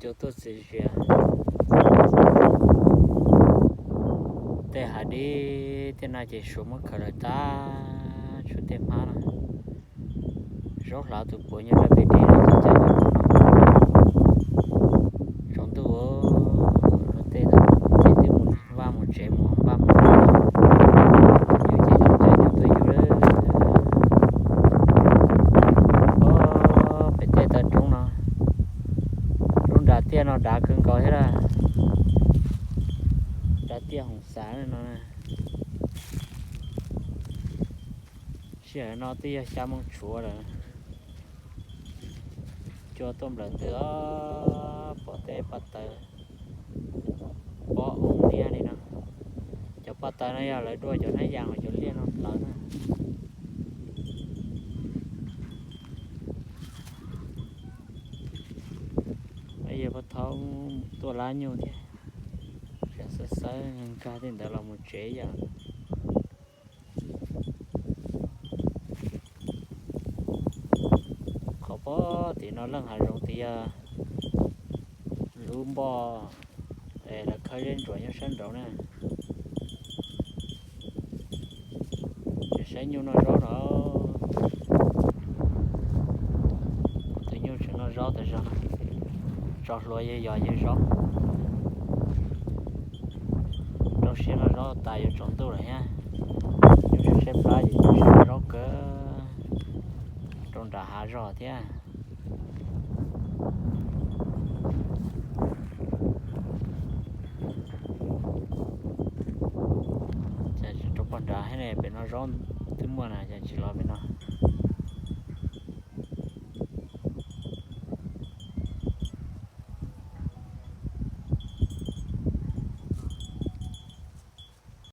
Tuaj txias zias tej hav dib tej no ces suav muab khaws lawm tag, tshuav tej hmab no. Zaub hlav tus puav nyob rau pem deb no ces caij nyob rau no. Tsaus ntuj, luag tej, tej twb mus vaj mus tsev mus npaj mus, yus ces caij nyob tuaj yug lawm. Pem tej taw roob no, lub nram tiaj no dav kawg nkaus thiab lawm. Nram tiaj Hoom Xav no. Sij hawm no twb yog xya moo tshuav lawm. Cua tuaj nplawm ntws os, pom tej paj taws pob oo liab li no. Cov paj taws no yog lawv dua cov hnab yas uas cov liaj no plawv na. Yog pab thaub tuaj lab nyuj thiab, xawb xawb nkag tej ntawd los mus tsev yom. Qhov pob tim no leej hav zoov tid yog lub npoj es lawv khawb zeb ntsuas nyob sab nraud na. Tseem saib nyuj noj zaub no. Tus nyuj tseem noj zaub tas zog no. Tso hlua yawg yos yawg zaub. Rau siab noj zaub tas yuav tsaus ntuj lawm thiab. Nyuj saib plab ces nyuj siab noj zaub kawg. Rau nram hav zog thiab. Cas tsis rau pog nrad thiab ne, pem no zaub twb muaj na, cas tsis los pem no.